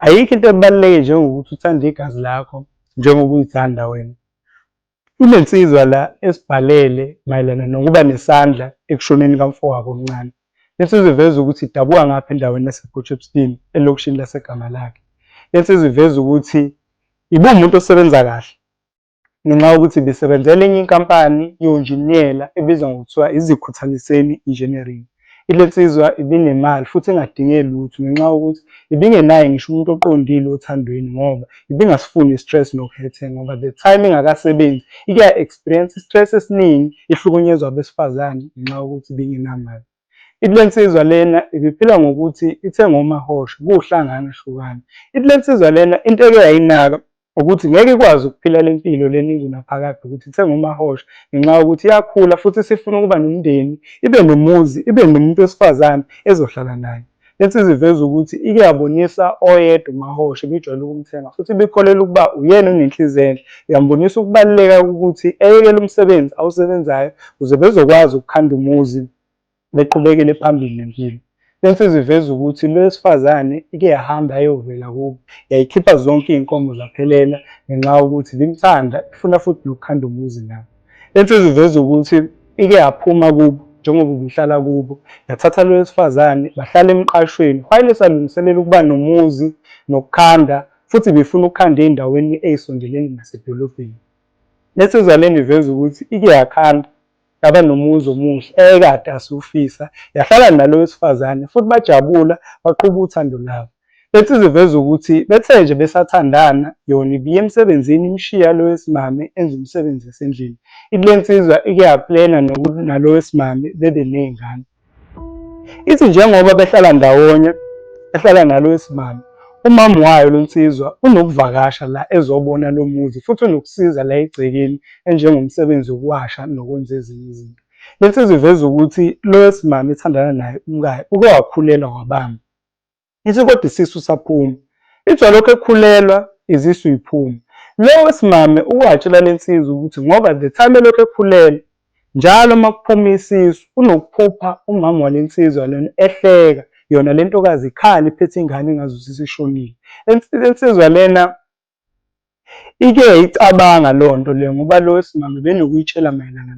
Ayikho into ebaluleke njengokuthi uthande igazi lakho njengoba uyithanda wena. Kunensizwa la esibhalele mayelana nokuba nesandla ekushoneni kamfowabo omncane. Le nsizwa iveza ukuthi idabuka ngapha endaweni yasePort Shepstone, elokishini laseGamalakhe. Le nsizwa iveza ukuthi ibuwumuntu osebenza kahle ngenxa yokuthi ibisebenzela enye inkampani yonjiniyela ebizwa ngokuthiwa Izikhuthaliseni Engineering. Ile nsizwa ibinemali futhi ingadinge lutho ngenxa yokuthi ibingenaye ngisho umuntu oqondile othandweni ngoba ibingasifuni i-stress nokuhetheka ngoba the time ingakasebenzi ike ya-experience i-stress esiningi ihlukunyezwa abesifazane ngenxa yokuthi ibingenamali. Ithi le nsizwa lena ibiphila ngokuthi ithenge omahosha kuwuhlangana hlukana. Ithi le nsizwa lena into eke yayinaka ukuthi ngeke ikwazi ukuphila le mpilo lena ingunaphakade ukuthi ithenge umahosha ngenxa yokuthi iyakhula futhi isifuna ukuba nomndeni, ibe nomuzi, ibe nomuntu wesifazane ezohlala naye. Le nsizwa iveza ukuthi ike yabonisa oyedwa umahosha ebijwayele ukumthenga futhi ibikholelwa ukuba uyena onenhliziyo enhle. Yambonisa ukubaluleka kokuthi eyekele umsebenzi awusebenzayo ukuze bezokwazi ukukhanda umuzi beqhubekele phambili nempilo. Le nsizwa iveza ukuthi lo wesifazane ike yahamba yayovela kubo, yayikhipha zonke iy'nkomo zaphelela ngenxa yokuthi ibimthanda ifuna futhi nokukhanda umuzi naye. Le nsizwa iveza ukuthi ike yaphuma kubo njengoba ubihlala kubo, yathatha lo wesifazane bahlala emqashweni while esalungiselela ukuba nomuzi nokukhanda futhi ibifuna ukukhanda ey'ndaweni ey'sondelene nasedolobheni. Le nsizwa lena iveza ukuthi ike yakhanda yaba nomuzi omuhle ekade asufisa, yahlala nalo wesifazane futhi bajabula baqhuba uthando lwabo. Le nsizwa iveza ukuthi bethe nje besathandana yona ibiye emsebenzini imshiya lo wesimame enza umsebenzi wasendlini. Ithi le nsizwa ike yaplena nalo wesimame bebe ney'ngane. Ithi njengoba behlala ndawonye, ehlala nalo wesimame, umama wayo lo nsizwa unokuvakasha la ezobona lo muzi futhi unokusiza la egcekeni enjengomsebenzi wokuwasha nokwenza ezinye izinto. Le nsizwa iveza ukuthi lo wesimame ethandana naye umkayo uke wakhulelwa wabamba. Ithi kodwa isisu saphuma. Ithi walokhu ekhulelwa izisu yiphuma. Lo wesimame uwatshela le nsizwa ukuthi ngoba the time elokhu ekhulelwa njalo uma kuphuma isisu unokuphupha umama wale nsizwa lena ehleka yona le ntokazi ikhala iphethe ingane engazuthi isishonile. Le nsizwa lena Ike yayicabanga leyo nto leyo ngoba lo wesimame ubenokuyitshela mayelana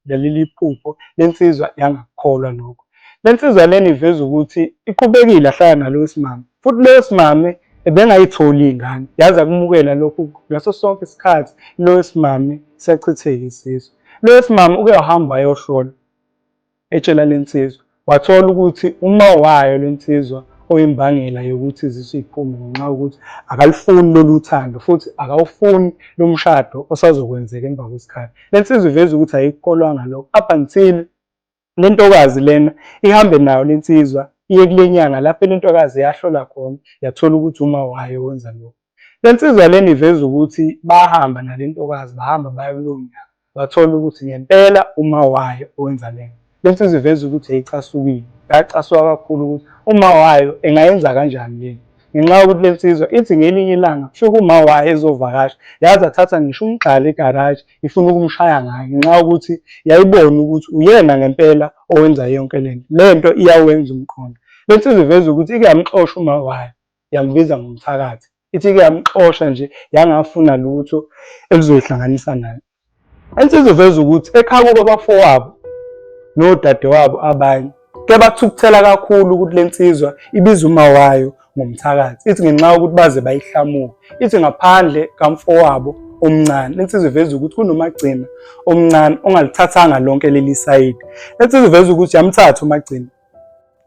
naleli phupho, le nsizwa yangakukholwa lokho. Le nsizwa lena iveza ukuthi iqhubekile yahlala nalo wesimame futhi lo wesimame ebengayitholi iy'ngane, yaze yakumukela lokhu ngaso sonke isikhathi lo wesimame siyachitheka isisu. Lo wesimame uke wahamba wayohlola. Etshela le nsizwa, wathola ukuthi uma wayo le nsizwa oyimbangela yokuthi izisu iphume ngenxa yokuthi akalufuni lolu thando futhi akawufuni lo mshado osazokwenzeka emva kwesikhathi. Le nsizwa iveza ukuthi ayikukholwanga lokho up until le ntokazi lena ihambe nayo le nsizwa iye kule nyanga lapho le ntokazi yahlola khona yathola ukuthi uma wayo wenza lokho. Le nsizwa lena iveza ukuthi bahamba nale ntokazi bahamba baya kulowo nyanga bathola ukuthi ngempela uma wayo owenza le nto. Le nsizwa iveza ukuthi yayicasukile, yacasuka kakhulu ukuthi uma wayo engayenza kanjani le nto. Ngenxa yokuthi le nsizwa ithi ngelinye ilanga kufika uma wayo ezovakasha, yaze athatha ngisho umgxala egaraji ifuna ukumshaya ngayo ngenxa yokuthi yayibona ukuthi uyena ngempela owenza yonke le nto. Le nto iyawenza umqondo. Le nsizwa iveza ukuthi ike yamxosha uma wayo yambiza ngomthakathi. Ithi-ke yamxosha nje yangafuna lutho elizoyihlanganisa naye. Insizwa iveza ukuthi ekhaya kubo abafowabo nodadewabo abanye ke bathukuthela kakhulu ukuthi le nsizwa ibiza uma wayo ngomthakathi. Ithi ngenxa yokuthi baze bayihlamuke. Ithi ngaphandle kamfowabo omncane. Le nsizwa iveza ukuthi kunomagcina omncane ongalithathanga lonke leli sayidi. Le nsizwa iveza ukuthi yamthatha umagcina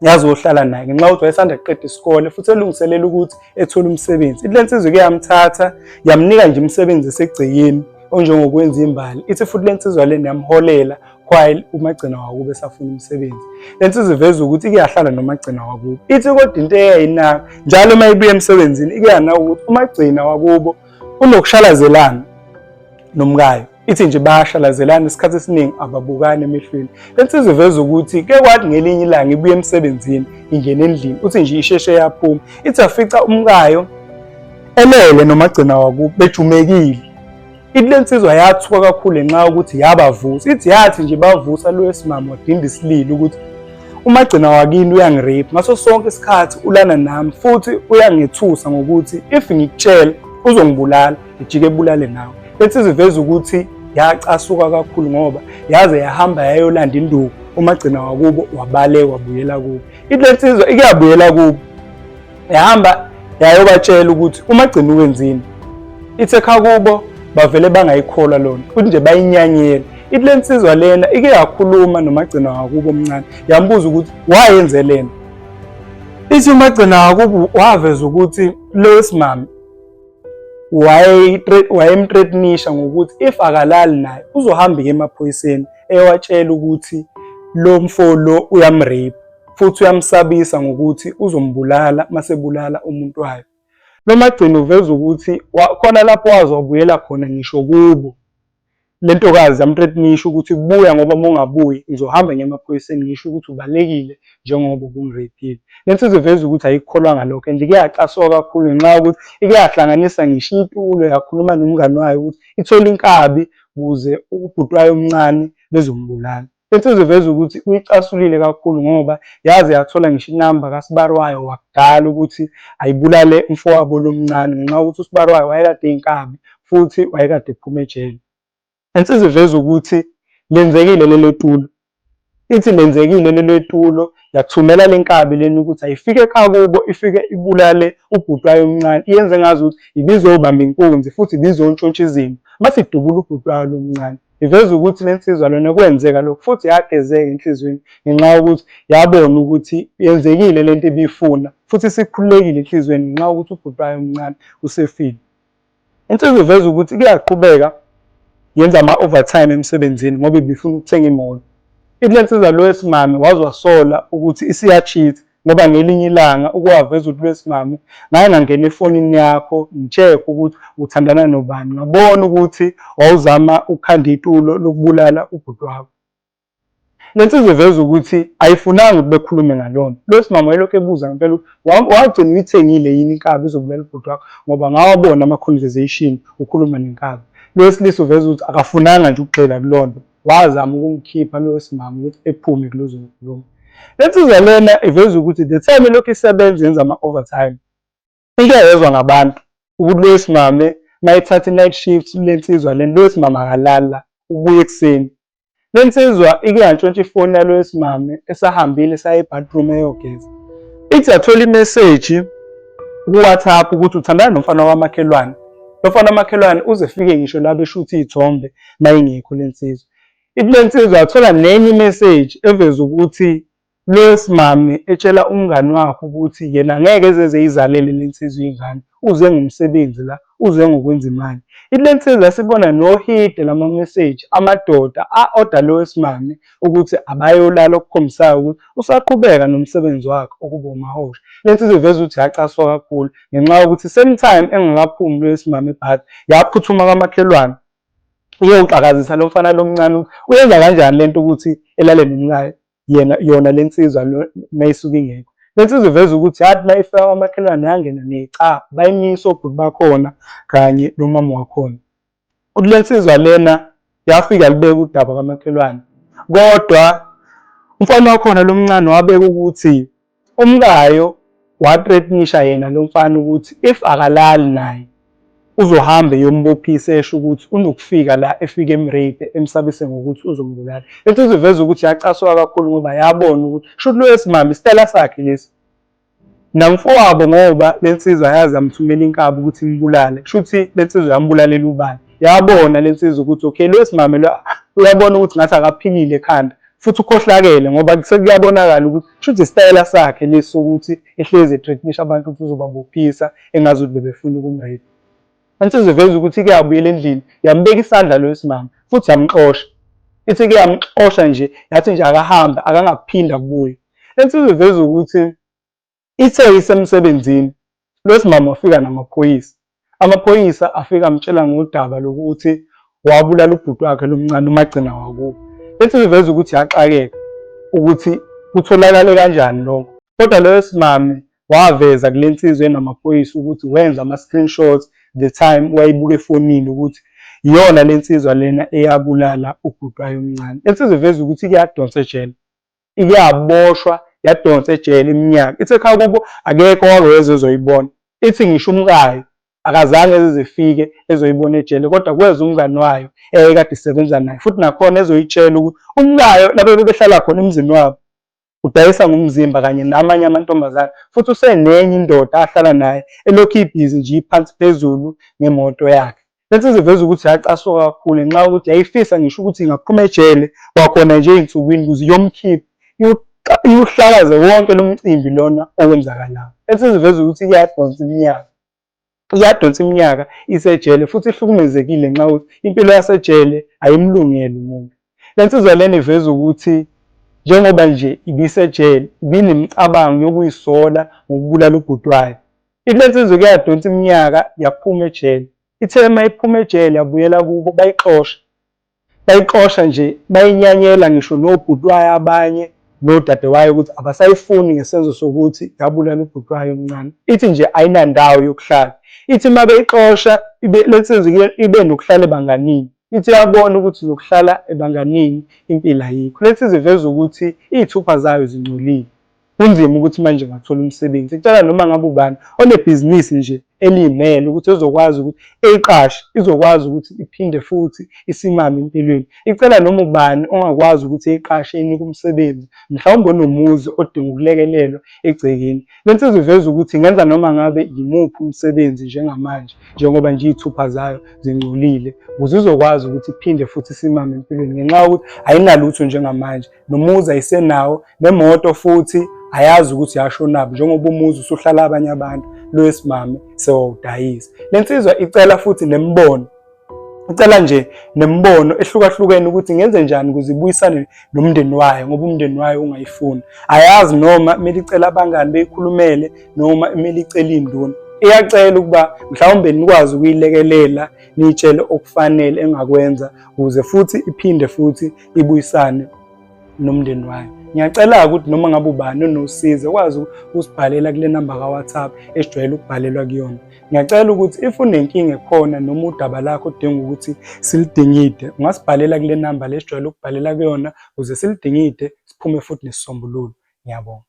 yazi wohlala naye ngenxa yokuthi wayesanda kuqeda isikole futhi elungiselela ukuthi ethole umsebenzi. Ithi le nsizwa ike yamthatha yamnika nje umsebenzi esegcekeni onjengokwenza imbali. Ithi futhi le nsizwa lena yamholela while umagcina wakubo esafuna umsebenzi. Le nsizwa iveza ukuthi ike yahlala nomagcina wakubo. Ithi kodwa into eyayinaka njalo uma ibuya emsebenzini ike yanaka ukuthi umagcina wakubo unokushalazelana nomkayo. Ithi nje bayashalazelana isikhathi esiningi ababukani emehlweni. Le nsizwa iveza ukuthi ke kwathi ngelinye ilanga ibuye emsebenzini ingena endlini uthi nje isheshe yaphuma. Ithi afica umkayo elele nomagcina wakubo bejumekile. Ithi le nsizwa yathuka kakhulu ngenxa yokuthi yabavusa. Ithi yathi nje bavusa lo wesimame wadinda isililo ukuthi Umagcina wakini uyangirape ngaso sonke isikhathi, ulana nami futhi uyangethusa ngokuthi if ngikutshela uzongibulala, ijike ebulale nawe. Lensizwa iveza ukuthi yacasuka kakhulu ngoba yaze yahamba yayolanda induku, umagcina wakubo wabaleka wabuyela kubo. Ithi lensizwa ike yabuyela kubo, yahamba yayobatshela ukuthi umagcina uwenzini. Ithe ekhaya kubo bavele bangayikholwa lona, futhi nje bayinyanyela. Ithi lensizwa lena ike yakhuluma nomagcina wakubo omncane, yambuza ukuthi wayenze lena. Ithi umagcina wakubo waveza ukuthi lo wesimame wayemthreatenisha ngokuthi if akalali naye uzohamba emaphoyiseni eyowatshela ukuthi lo mfo lo uyamrape futhi uyamsabisa ngokuthi uzombulala masebulala umuntu wayo. Lo magcina uveza ukuthi khona lapho waze wabuyela khona ngisho kubo, le ntokazi yamthreatenisha ukuthi buya, ngoba uma ungabuyi ngizohamba ngiye emaphoyiseni ngisho ukuthi ubalekile njengoba ubungireyphile. Le nsizwa iveza ukuthi ayikukholwanga lokho and ike yacasuka kakhulu ngenxa yokuthi ike yahlanganisa ngisho itulo, yakhuluma nomngani wayo ukuthi ithole inkabi ukuze ubhuti wayo omncane bezombulala. Le nsizwa iveza ukuthi uyicasulile kakhulu ngoba yaze yathola ngisho inamba kasibari wayo wakudala ukuthi ayibulale umfowabo lo mncane, ngenxa yokuthi usibari wayo wayekade eyinkabi futhi wayekade ephuma ejele. Le nsizwa iveza ukuthi lenzekile lelo tulo. Ithi lenzekile lelo tulo, yathumela le nkabi lena ukuthi ayifike ekhaya kubo, ifike ibulale ubhuti wayo omncane, iyenze ngazuthi ibizobamba inkunzi futhi ibizontshontsha izinto, mase idubula ubhuti wayo lo omncane. Iveza ukuthi le nsizwa lona kwenzeka lokhu futhi yagezeka enhliziyweni ngenxa yokuthi yabona ukuthi yenzekile lento ibifuna, futhi isikhululekile enhliziyweni ngenxa yokuthi ubhuti wayo omncane usefile. Insizwa iveza ukuthi kuyaqhubeka yenza ama-overtime emsebenzini ngoba ibifuna ukuthenga imoto. Ithi le nsizwa lo wesimame waze wasola ukuthi isiya-cheat-a, ngoba ngelinye ilanga uke waveza ukuthi lo wesimame ngake ngangena efonini yakho ngi-check ukuthi uthandana nobani, ngabona ukuthi wawuzama ukukhanda itulo lokubulala ubhuti wakho. Le nsizwa iveza ukuthi ayifunanga ukuthi bekhulume ngalona. Lo wesimame wayelokhu ebuza ngempela ukuthi wagcina uyithengile yini inkabi izobulala ubhuti wakho, ngoba ngawabona ama-conversation ukhuluma nenkabi. Lo wesilisa uveza ukuthi akafunanga nje ukugxila kulonto, wazama ukumkhipha lo wesimame ukuthi ephume kulezo nkulumo. Le nsizwa lena iveza ukuthi the time elokhu isebenza yenza ama-overtime, into yezwa ngabantu ukuthi lo wesimame mayethatha i-night shift le nsizwa lena, lo wesimame akalali la, ubuya ekuseni. Le nsizwa ike yantshontsha ifoni yalo wesimame esahambile esaya e-bathroom eyogeza. Ithi yathola imeseji ku-WhatsApp ukuthi uthandana nomfana wamakhelwane. Lo mfana wamakhelwane uze efike ngisho la beshutha iy'thombe mayingekho le nsizwa. Ithi le nsizwa yathola nenye imeseji eveza ukuthi lo wesimame etshela umngani wakhe ukuthi yena ngeke eze eyizalele le nsizwa ingane, uze ngomsebenzi la, uze ngokwenza imali. Ithi le nsizwa yasibona nohide lama-message amadoda a-order lo wesimame ukuthi abayolala, okukhombisayo ukuthi usaqhubeka nomsebenzi wakhe okuba umahosha. Le nsizwa iveza ukuthi yacaswa kakhulu ngenxa yokuthi same time engakaphumi lo wesimame ebhadi, yaphuthuma kamakhelwane iyowuxakazisa lo mfana lo mncane, uyenza kanjani lento ukuthi elale nomkayo yena yona le nsizwa mayisuke ingekho. Le nsizwa iveza ukuthi yathi uma ifika kwamakhelwane yangena ney'cabha, bayimisa obhuti bakhona kanye nomama wakhona. Uthi le nsizwa lena yafika libeka udaba kwamakhelwane, kodwa umfana wakhona lo mncane wabeka ukuthi umkayo wathreatenisha yena lo mfana ukuthi if akalali naye uzohamba eyombophisa, esho ukuthi unokufika la efike emrape, emsabise ngokuthi uzombulala. Le nsizwa iveza ukuthi yacasuka kakhulu ngoba yabona ukuthi shuthi lo wesimame isitayela sakhe lesi namfowabo, ngoba le nsizwa yaze yamthumela inkabi ukuthi imbulale, shuthi le nsizwa yambulalela ubani. Yabona le nsizwa ukuthi okay, lo wesimame lo uyabona ukuthi ngathi akaphilile ekhanda futhi ukhohlakele, ngoba sekuyabonakala ukuthi shuthi isitayela sakhe lesi sokuthi ehlezi ethreatenisha abantu ukuthi uzobabophisa engazi ukuthi bebefuna ukumrape. Insizwa iveza ukuthi ike yabuyela endlini yambeka isandla lo wesimame futhi yamxosha. Ithi ke yamxosha nje, yathi nje akahambe, akangaphinda kubuye. Le nsizwa iveza ukuthi ithe isemsebenzini lo wesimame wafika namaphoyisa. Amaphoyisa afika amtshela ngodaba lokuthi wabulala ubhuti wakhe lomncane umagcina wakubo. Le nsizwa iveza ukuthi yaxakeka ukuthi kutholakale kanjani lokho. Kodwa lo wesimame waveza kule nsizwa enamaphoyisa ukuthi wenza ama-screenshots the time wayibuka efonini ukuthi iyona le nsizwa lena eyabulala ubhuti wayo omncane. Le nsizwa iveza ukuthi kuyadonsa ejele. Ike yaboshwa yadonsa ejele iminyaka. Ithi ekhaya kubo akekho owake weza ezoyibona. Ithi ngisho umkayo akazange eze efike ezoyibona ejele kodwa kweza umngani wayo eyayikade isebenza naye futhi nakhona ezoyitshela ukuthi umkayo lapho bebehlala khona emzini wabo udayisa ngomzimba kanye namanye amantombazane futhi usenenye indoda ahlala naye elokhu ibhizi nje iphansi phezulu ngemoto yakhe. Le nsizwa iveza ukuthi yacasuka kakhulu ngenxa yokuthi yayifisa ngisho ukuthi ingaphuma ejele kwakhona nje ey'nsukwini ukuze iyomkhipha iwuhlakaze wonke lo mcimbi lona owenzakalayo. Le nsizwa iveza ukuthi iyadonsa iminyaka iyadonsa iminyaka isejele futhi ihlukumezekile ngenxa yokuthi impilo yasejele ayimlungeli umuntu. Le nsizwa lena iveza ukuthi njengoba nje ibisejele ibinemicabango yokuyisola ngokubulala ubhuti wayo. Ithi le nsizwa kuyadonsa iminyaka yaphuma ejele. Ithe uma iphuma ejele yabuyela kubo bayixosha. Bayixosha nje bayinyanyela ngisho nobhuti wayo abanye nodade wayo ukuthi abasayifuni ngesenzo sokuthi yabulala ubhuti wayo omncane. Ithi nje ayinandawo yokuhlala. Ithi uma beyixosha le nsizwa ibe nokuhlala ebanganini. Ithi iyabona ukuthi uzokuhlala ebanganini impilo ayikho. Le nsizwa iveza ukuthi iy'thupha zayo zingcolile. Kunzima ukuthi manje ngathola umsebenzi. Icela noma ngabe ubani onebhizinisi nje eliyimele ukuthi ezokwazi ukuthi eyiqashe izokwazi ukuthi iphinde futhi isimame empilweni. Icela noma ubani ongakwazi ukuthi eyiqashe inike umsebenzi, mhlawumbe onomuzi odinga ukulekelelwa egcekeni. Le nsizwa iveza ukuthi ingenza noma ngabe yimuphi umsebenzi njengamanje njengoba nje iy'thupha zayo zingcolile ukuze izokwazi ukuthi iphinde futhi isimame empilweni ngenxa yokuthi ayinalutho njengamanje. Nomuzi ayisenawo nemoto futhi ayazi ukuthi yashonaphi njengoba umuzi usuhlala abanye abantu lo wesimame sewawudayisa. Le nsizwa icela futhi nemibono icela nje nemibono ehlukahlukene ukuthi ngenze njani ukuze ibuyisane nomndeni wayo ngoba umndeni wayo ungayifuni. Ayazi noma kumele icele abangani beyikhulumele noma kumele icele induna. Iyacela ukuba mhlawumbe nikwazi ukuyilekelela niyitshele okufanele engakwenza ukuze futhi iphinde futhi ibuyisane nomndeni wayo. Ngiyacela-ke ukuthi noma ngabe ubani onosizo ekwazi ukusibhalela kule namba ka-WhatsApp esijwayele ukubhalelwa kuyona. Ngiyacela ukuthi if unenkinga ekhona noma udaba lakho odinga ukuthi silidingide, ungasibhalela kule namba le esijwayele ukubhalela kuyona ukuze silidingide siphume futhi nesisombululo. Ngiyabonga.